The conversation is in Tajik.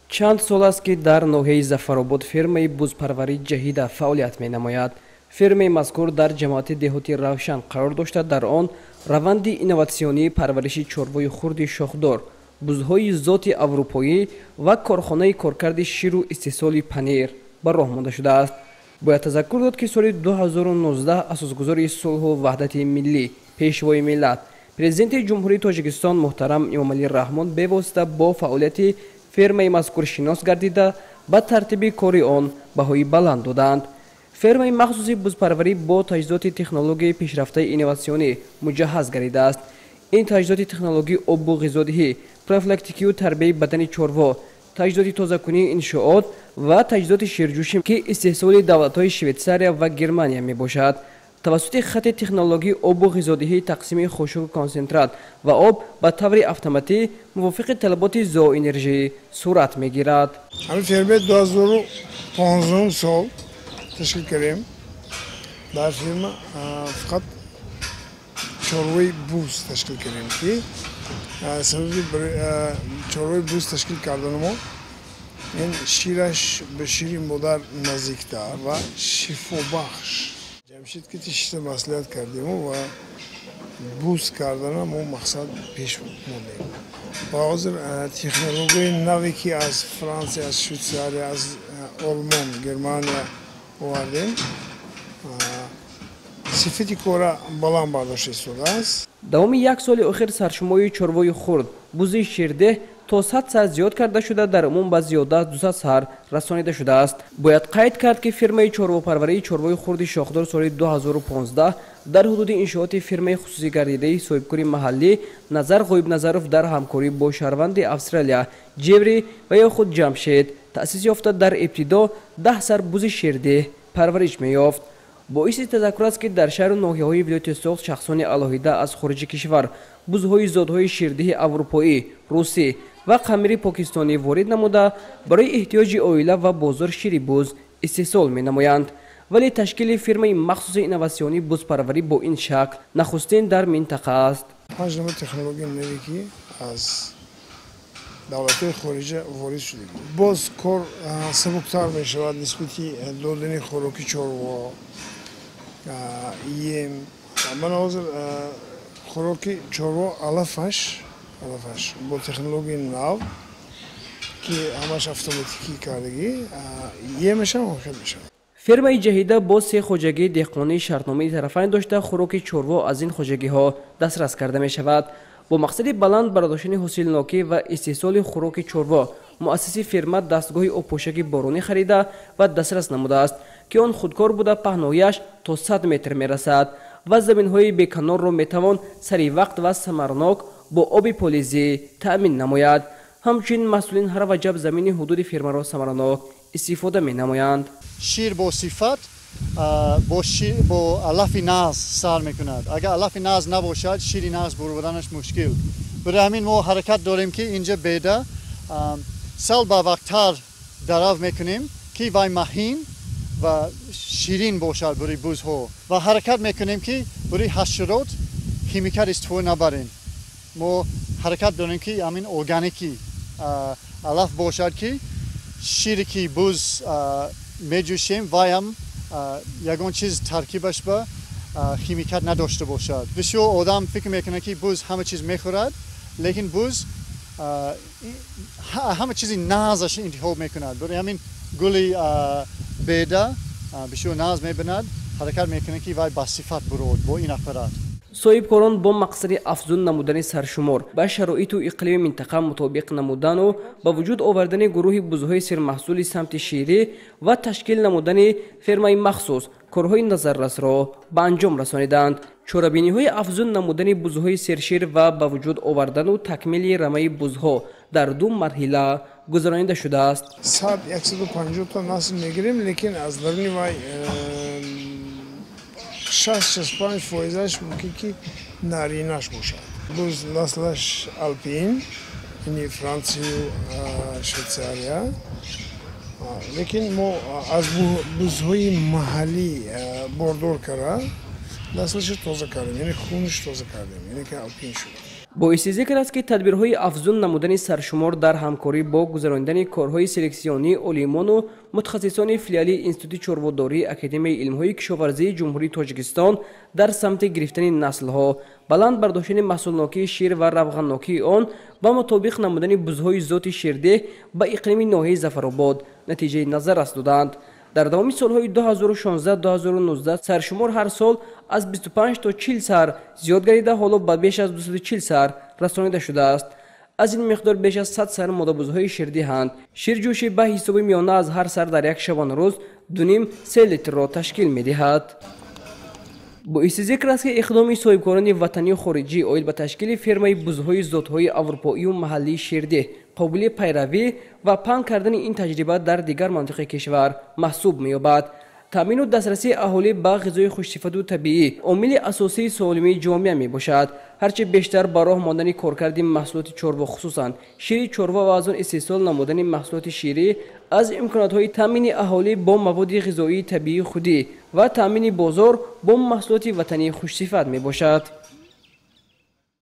Чанд сол аст, ки дар ноҳияи Зафаробод фермаи бузпарварӣ «Ҷаҳида» фаъолият менамояд. Фермаи мазкур дар ҷамоати деҳоти Равшан қарор дошта, дар он раванди инноватсионии парвариши чорвои хурди шохдор, бузҳои зоти аврупоӣ ва корхонаи коркарди ширу истеҳсоли панир ба роҳ монда шудааст. Бояд тазаккур дод, ки соли 2019 асосгузори сулҳу ваҳдати миллӣ, Пешвои миллат, Президенти Ҷумҳурии Тоҷикистон муҳтарам Эмомалӣ Раҳмон бевосита бо фаъолияти фермаи мазкур шинос гардида, ба тартиби кори он баҳои баланд доданд. Фермаи махсуси бузпарварӣ бо таҷҳизоти технологияи пешрафтаи инноватсионӣ муҷаҳҳаз гардидааст. Ин таҷҳизоти технологӣ обу ғизодиҳӣ, профилактикию тарбияи бадани чорво, таҷҳизоти тозакунии иншоот ва таҷҳизоти ширҷӯшӣ, ки истеҳсоли давлатҳои Швейтсария ва Германия мебошад. Тавассути хати технологии обу ғизодиҳӣ тақсими хушуку консентрат ва об ба таври автоматӣ мувофиқи талаботи зооэнержӣ сурат мегирад. Ҳамин фермаи 2015 сол ташкил кардем. Дар ферма фақат чорвои буз ташкил кардем, ки сабаби чорвои буз ташкил кардани мо ин шираш ба шири модар наздиктар ва шифобахш. Ҷамшид ки тишиста маслиҳат кардему ва буз кардана мо мақсад пеш мондем ва ҳозир технологияи наве, ки аз Франсия, аз Швейтсария, аз Олмон, Германия овардем, сифати кора баланд бардошта истодааст. Давоми як соли охир саршумории чорвои хурд, бузи ширдеҳ, то 100 сар зиёд карда шуда, дар умум ба зиёда аз 200 сар расонида шудааст. Бояд қайд кард, ки фирмаи чорвопарварии чорвои хурди шохдор соли 2015 дар ҳудуди иншооти фирмаи хусусӣ гардидаи соҳибкори маҳаллӣ Назар Ғоибназаров дар ҳамкорӣ бо шаҳрванди Австралия Ҷеври ва ё худ Ҷамшед таъсис ёфта, дар ибтидо 10 сар бузи ширдеҳ парвариш меёфт. Боиси тазаккур аст, ки дар шаҳру ноҳияҳои вилояти Суғд шахсони алоҳида аз хориҷи кишвар бузҳои зодҳои ширдиҳи аврупоӣ, русӣ ва қамири покистонӣ ворид намуда, барои эҳтиёҷи оила ва бозор шири буз истеҳсол менамоянд. Вале ташкили фирмаи махсуси инноватсионии бузпарварӣ бо ин шакл нахустин дар минтақа аст. Панҷ намуд технологияи наве, ки аз давлатҳои хориҷа ворид шудем, боз кор сабуктар мешавад нисбати додани хӯроки чорво, ем. Мана ҳозир хӯроки чорво, алафаш бо технологияи нав, ки ҳамаш автоматикӣ кардагӣ, емашам ҳоким мешавад. Фермаи «Ҷаҳида» бо се хоҷагии деҳқонӣ шартномаи тарафайн дошта, хӯроки чорво аз ин хоҷагиҳо дастрас карда мешавад. Бо мақсади баланд бардоштани ҳосилнокӣ ва истеҳсоли хӯроки чорво муассиси фирма дастгоҳи обпошаки боронӣ харида ва дастрас намудааст, ки он худкор буда, паҳнояш то 100 метр мерасад ва заминҳои беканорро метавон сари вақт ва самарнок бо оби полизӣ таъмин намояд. Ҳамчунин масъулин ҳар ваҷаб замини ҳудуди фирмаро самаранок истифода менамоянд. Шир бо сифат бо алафи нағз сар мекунад. Агар алафи нағз набошад, шири нағз бурданаш мушкил. Барои ҳамин мо ҳаракат дорем, ки инҷа беда сал ба вақттар дарав мекунем, ки вай маҳин ва ширин бошад барои бузҳо, ва ҳаракат мекунем, ки барои ҳашарот химикат истифода набарем. Мо ҳаракат дорем, ки ҳамин органикӣ алаф бошад, ки шире, ки буз меҷӯшем, вайам ягон чиз таркибаш ба химикат надошта бошад. Бисёр одам фикр мекунад, ки буз ҳама чиз мехӯрад, лекин буз ҳама чизи нағзаш интихоб мекунад. Барои ҳамин гули беда бисёр нағз мебинад, ҳаракат мекунад, ки вай ба сифат бурод бо ин аппарат. Соҳибкорон бо мақсади афзун намудани саршумор, ба шароиту иқлими минтақа мутобиқ намудану ба вуҷуд овардани гурӯҳи бузҳои сермаҳсули самти ширӣ ва ташкил намудани фермаи махсус корҳои назаррасро ба анҷом расониданд. Чорабиниҳои афзун намудани бузҳои сершир ва ба вуҷуд овардану такмили рамаи бузҳо дар ду марҳила гузаронида шудааст. 100, 150 та насл мегирем, лекин аз даруни вай 60, 65 фоизаш мумкин ки наринаш бошад. Буз наслаш алпин, яъне Франсию Швейтсария, лекин мо аз бузҳои маҳаллӣ бордор карда, наслашо тоза кардем, яъне хунаш тоза кардем, яъне ки алпин шуд. Боиси зикр аст, ки тадбирҳои афзун намудани саршумор дар ҳамкорӣ бо гузаронидани корҳои селексионии олимону мутахассисони филиали Институти чорводории Академияи илмҳои кишоварзии Ҷумҳурии Тоҷикистон дар самти гирифтани наслҳо, баланд бардоштани маҳсулнокии шир ва равғаннокии он ва мутобиқ намудани бузҳои зоти ширдеҳ ба иқлими ноҳияи Зафаробод натиҷаи назаррас доданд. Дар давоми солҳои 2016-2019 саршумор ҳар сол аз 25 то 40 сар зиёд гардида, ҳоло ба беш аз 240 сар расонида шудааст. Аз ин миқдор беш аз 100 сар модабузҳои ширдиҳанд. Ширҷӯшӣ ба ҳисоби миёна аз ҳар сар дар як шабонарӯз 2,5-3 литрро ташкил медиҳад. Боиси зикр аст, ки иқдоми соҳибкорони ватанию хориҷӣ оид ба ташкили фермаи бузҳои зотҳои аврупоию маҳаллии ширдеҳ қобили пайравӣ ва паҳн кардани ин таҷриба дар дигар мантиқи кишвар маҳсуб меёбад. Таъмину дастрасии аҳолӣ ба ғизои хушсифату табиӣ омили асосии солимии ҷомеа мебошад. Ҳарчи бештар ба роҳ мондани коркарди маҳсулоти чорво, хусусан шири чорво ва аз он истеҳсол намудани маҳсулоти ширӣ аз имкониятҳои таъмини аҳолӣ бо маводи ғизоии табиии худӣ ва таъмини бозор бо маҳсулоти ватании хушсифат мебошад.